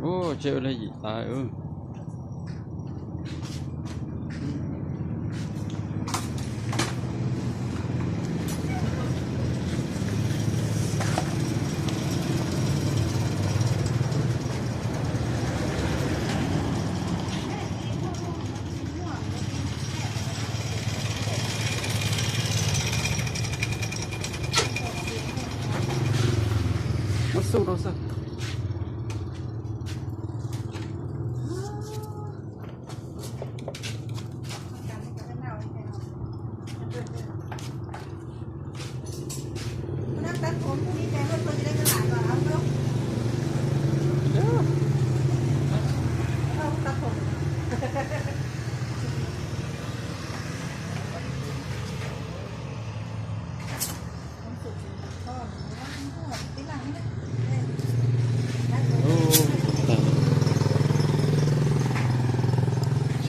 Ub, tsheb ua laj yim tas. Muab xuj rau xwb.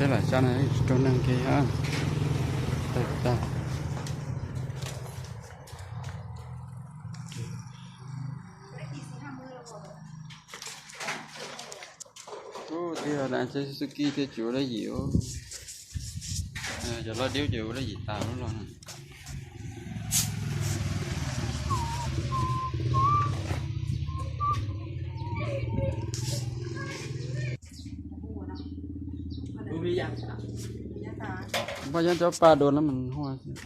Saib lam tsab no tsis raug neeg kiag hab. Tawg tag. Ub, twb yog lawv tsheb Suzuki thiaj tsis ua laj yim. Cov loj diub ces ua laj yim tas lub los na. Paj Yob cov paj dua lawm mas huaj thiab.